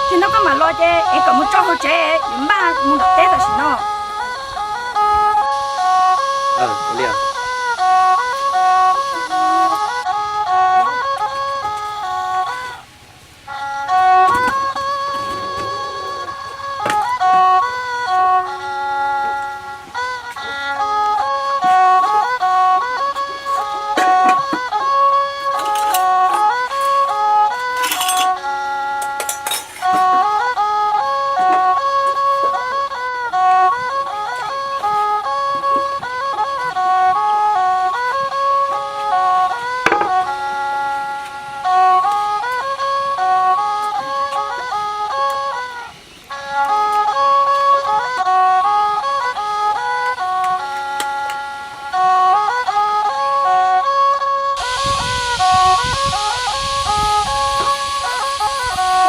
Tsis no koj mam los ces es kom mus tso hauv tsev, yuav npaj mus nram teb tam sim no.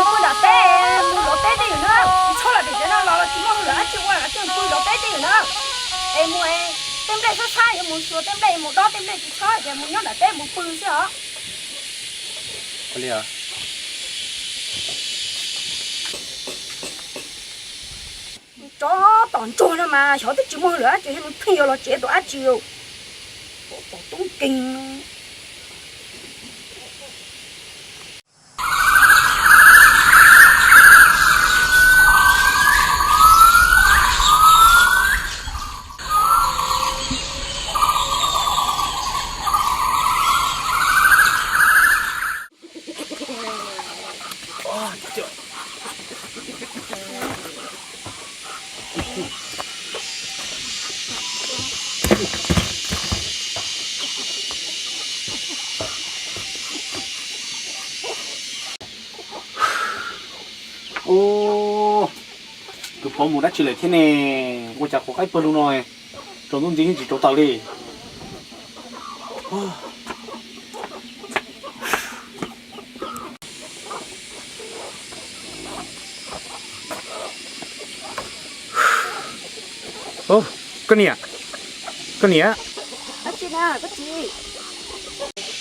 Mus pw nram teb, mus zov teb twj ywm na. Tsis txhob los pem tsev no los tsis muaj hauj lwm dab tsi ua, los coj pw zov teb twj ywm na. Es mus es tej nplej sab sab yuav mus xyuas tej nplej, mus dob tej nplej, tsis txhob tias mus nyob nram teb mus pw xwb os. Tsov tom ntsuag no mas xyov twb tsis muaj hauj lwm dab tsi, nws pheej yuav los tsev tus dab tsi. Tom tub nkeeg. Ub, tus pov mus dab tsi lawm thiab ne? Ua cas quav qaib pawg lug no, tsaus ntuj nti yeej tsis rauv taws li. Koj niam, koj niam,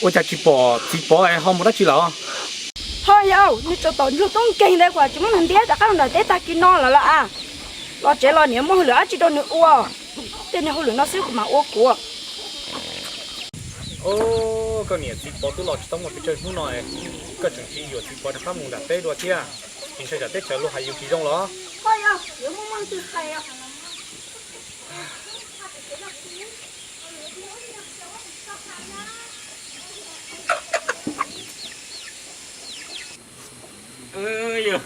ua cas tsis pom txiv pov ho mus dab tsi lawm? Ho yog nws tsaus tom ntsuag tub nkeeg ntawd kuv tsis muab nws ntiab rov qab los nram teb tag kis no lawm los as. Los tsev los niam muaj hauj lwm dab tsi rau nws ua, tej niag hauj lwm no xwb kuv mam ua kuv. Koj niam, txiv pov twb los tsis tau muaj pes tsawg hnub no, koj tseem tsis yuam txiv pov rov qab mus nram teb dua thiab, es ntshai tsam teb chaws luag hais yus tsis zoo los? Yog,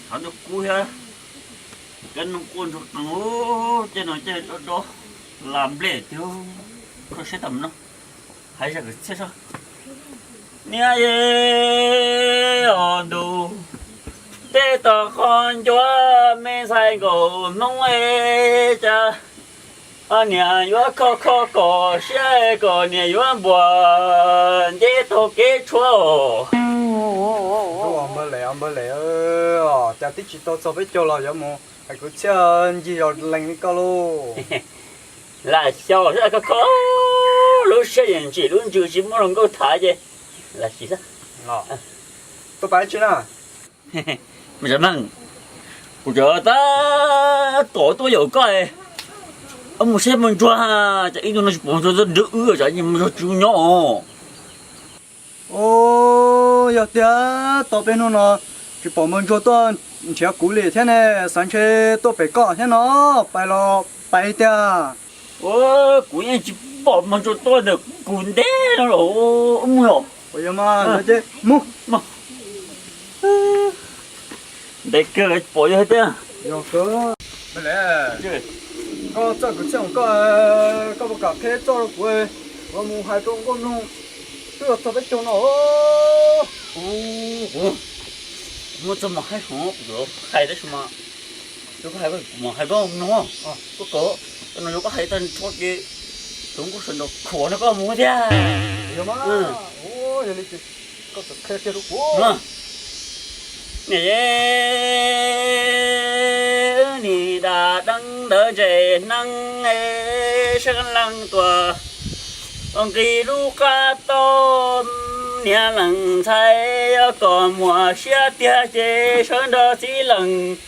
thov ntuj kub thiab, cov nplooj kub ntsuag qees, tej no ces dob dob, la nplej tiag, koj saib tag no, hais zaj kwv txhiaj soj. Niam yej os ntuj, tej tog qhov ncuav me ntxhais nkaus hnub es cas niam yuav kho kho kom siab kom niam yuav npuas nceb taug kev tshuav. Ntuj, npawg Lem, npawg Lem, cas twb tsis tau txog peb caug los yuav mus hais kwv txhiaj ncig zos lees li koj lauj. Lam xyaum kho kho, lub siab yeej ntsim lub ntsws tsis muaj hluas nkauj tham ces lam sim xwb. Tuaj pab tsi na? Me Tsav Meej, kuv cov tab tom tuaj yaum koj, mus saib Mos Ntsuag, cas ib ntu no tsis pom Mos Ntsuag tuaj nrog wb, cas mus zog tsis nyob os. Yog tiag, tau peb hnub no tsis pom Mos Ntsuag tuaj nrhiav kuv li thiab ne, xav ntshe tuaj pem koj thiab no, pais los pais tiag. Kuv yeej tsis pom Mos Ntsuag tuaj ntawm kuv ntev no los mus os. Yog mas, mus. Ntev kawg tsis pom yog tiag. Koj txawj kwv txhiaj koj, koj puas kam qhia txoj rau kuv, kuv mus hais rau nkauj mloog, twb los txog peb caug no. Muaj txoj mos haib hov kuv yuav hais tab sis mas, yuav koj hais koj mus hais koj mloog, koj kawm, no yuav koj hais tag nrho ces tus nkauj sawv ntxov khuav no koj mus thiab. Niam, nim da deeb ntawd ntses hneev, sab leej tuaj nqis lub qab toj, Niam leej ntxhais, yog kom muaj siab tiag ces sawv nrog txiv leej,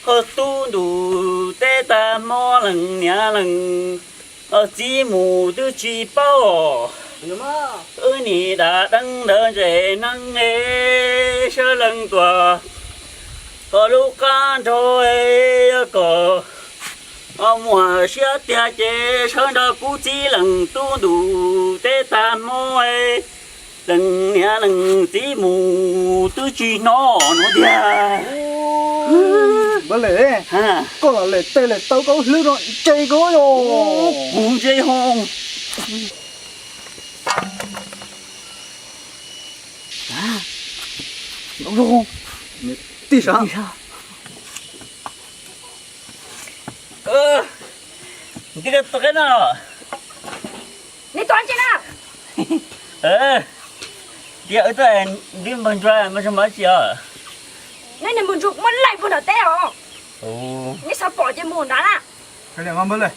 ho tub ntuj teb tag hmo leej niam leej, txiv mus twb tsis paub. Wb nim dam deeb ntawd ntsej neeg es sawv leej tuaj ho lub qab nraud, yog kom muaj siab tiag ces sawv nrog kuv txiv leej, tub ntuj teb tag hmo leej niam leej txiv mus twb tsis hnov no tiag. Npawg Lem, koj los lem tes lem taw koj hlwb no ntse koj yog. Kuv ntse ho. Tij sa, tij sa. Neb tuaj ntse na. Tias wb tuaj nrhiav npawg Ntsuag, mas tsis muaj dab tsi os. Neb niag npawg Ntsuag muaj laij puag nram teb os. Neb xav pom ces mus nrad na. Npawg Lem,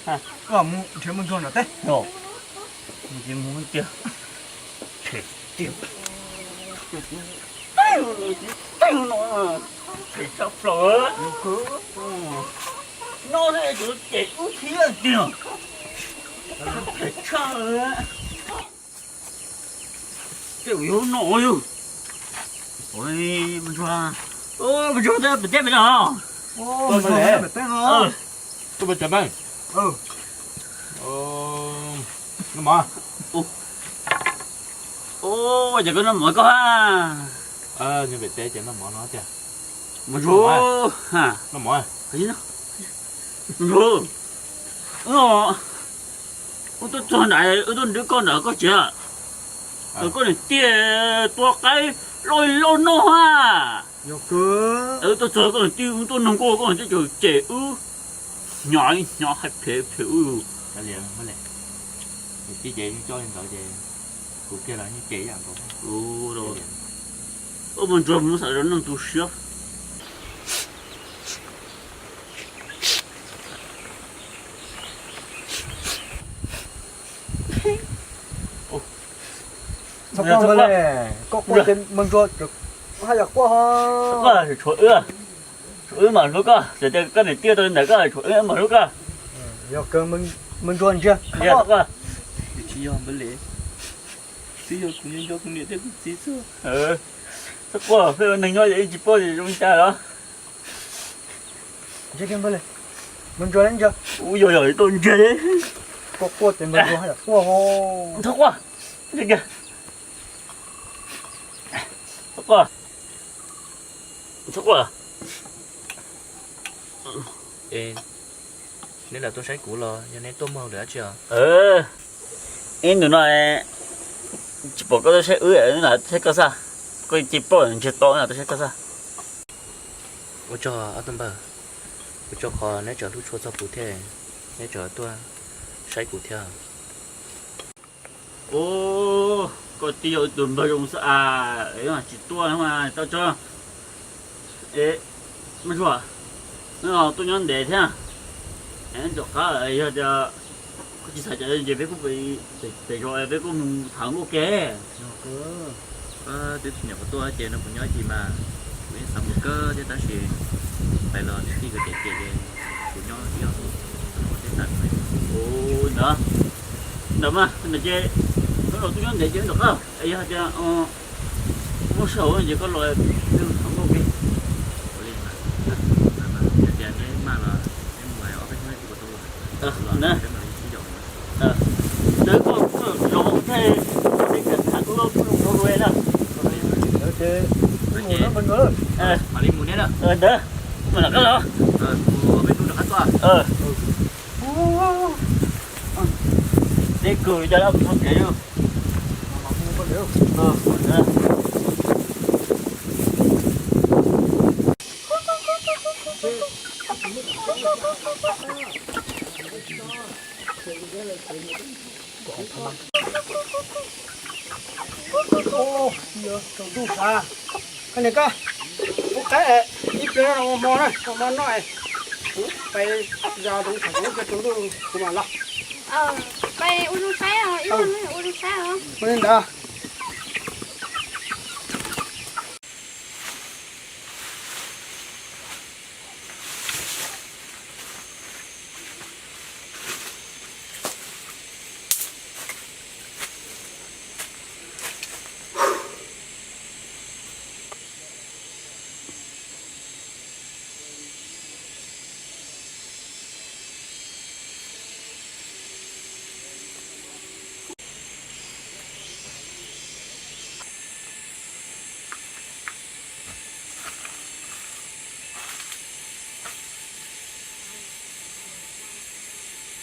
koj mus nrhiav npawg Ntsuag nram teb. Ces mus tiag. Tshem tiag. Teeb no, phem tshaj plaws. No ces ub thiab tiag. Phem tshaj. Tej ua yuav no yug. Ua, Ntsuag, Ntsuag, pem teb pem no. Tuaj pem teb no. Tuaj pem teb no. Noj mov. Ua, ces koj noj mov koj ha. Nyob pem teb ces noj mov no tiag. Ntsuag, noj mov. Ntsuag, wb tuaj txog nrad, wb tuaj nrhiav koj nrad koj tsev. Koj niam tij tua qaib loj loj noj ha. Wb tuaj txog koj niam tij, wb tuaj noog koj, koj niam tij tseem cem wb, hnyav hnyav hais phem phem wb. Niam tij ces yeej coj li ntawd ces kuv kiag los yeej cem ib yam nkaus. Ua, Ntsuag mus xav zov neeg tu siab. Txhob quaj li, koj quaj ces npawg Ntsuag haj yam quaj ho. Tshuav wb, tshuav wb mam hlub koj, txawm tias koj niam tij tau li ntawd koj tshuav wb mam hlub koj. Yog kawg npawg Ntsuag ntsia. Tsis yog npawg Lem, twb yog kuv nco kuv niam thiab kuv txiv xwb. Txhob quaj, peb ua neeg nyob yeej tsis paub zoo li cas los. Npawg Ntsuag, npawg Ntsuag, yog yog tau ntsia li. Koj quaj ces npawg Ntsuag haj yam quaj ho. Txhob quaj, txhob quaj, txhob quaj. Neb los tuaj saib kuv los yog neb tuaj muaj hauj lwm dab tsi os? Ib ntus no tsis pom koj tuaj saib wb, wb los tuaj saib koj xwb. Koj cia paub ntshe tau, wb los tuaj saib koj xwb. Ua tsaug ob tug npawg, ua tsaug qhov neb tseem hlub tshua txog kuv thiab, neb tseem tuaj saib kuv thiab. Ua, koj twb yog ib tug npawg zoo xwb as, tsis tuaj mas tau tso. Es, Maiv Ntsuag, tuaj nyob ntev thiab. Tom qab yog tias koj tsis xav cov ces peb kuj pem zos peb kuj mus tham nkauj ke. Twb tsis nyiam kuv tuaj ces no kuv nyob ib chim mas kuv yeej xav mus kawg thiab tab sis pais los niam tij nkawd cem cem ces kuv nyob ib ob hnub kuv thiaj tawm. Ntawd, ntawd mas ntawd ces wb los tuaj nyob ntev ces wb tom qab es yog tias muaj sij hawm ces koj los peb tham nkauj ke. Ua li mas, tias neb maj los neb mus ob peb hnub neb kuj puas tau los, peb mam li sib yaum. Ntawd koj los thiaj li tham kuv lub phooj ywg na. Mam li mus neb na. Ntawd, mam rov qab los. Kuv ob peb hnub rov qab tuaj. Deb kawg li cas los mus txog kev. Tsaus ntuj sav, koj niam koj, ub qaib ib pliag no ua hmo na, ua hmo noj, kuv pais zos tod tham kuv ib pliag tsaus ntuj kuv mam los. Ua li ntawd.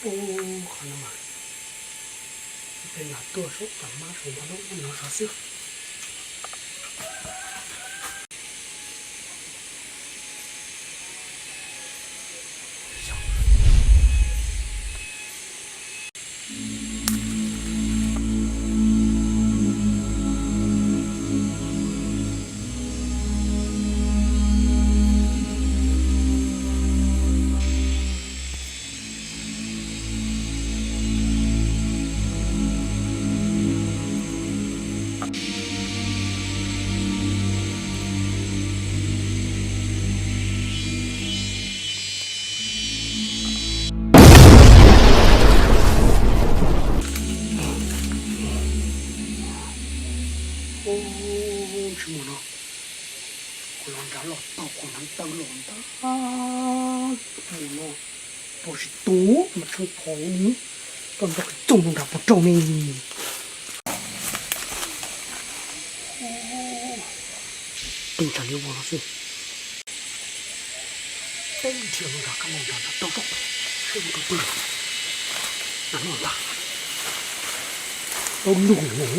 Ub, qhov no mas peb lam tuaj saum cov mab saum npoo lub no zov xwb. Ub, ntsej muag no, kuv los nrad los tau kuv hnav taw los ntag. Mus no, pom tsis tu mas tsheej phom li, koj nrog qhov txooj no nrad puas raug ne. Peb nrhiav li vog no xwb. Peb nrhiav li nrad, kab li nrad nrad tau rau, seb mus rau pw. Nrad no ntag, tau lug no.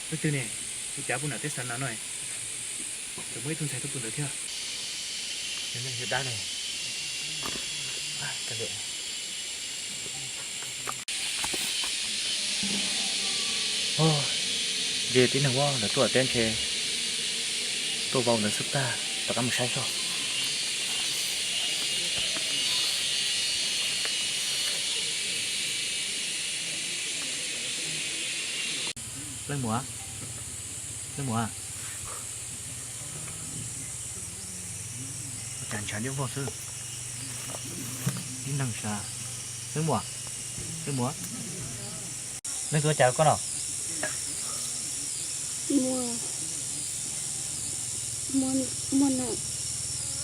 Leej twg ne? Ua cas pw nram tej xav nas no? Tseem muaj ib tug ntxhais tuaj pw ntawd thiab. Yog dab ne. Ntshe tib neeg ua lawv tuaj teb ntshe tuaj vau ntawd xwb tag, rov qab mus saib soj. Leej muam, leej muam, cas ntshav liab vog xwb, ib neeg sav. Leej muam, leej muam, leej twg ua cas koj no?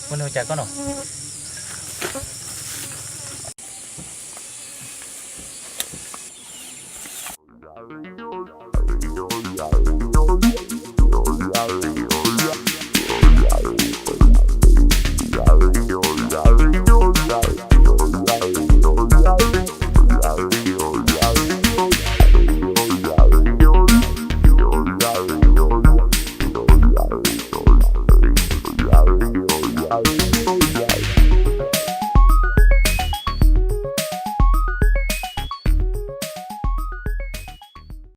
Muaj neeg ua cas koj no?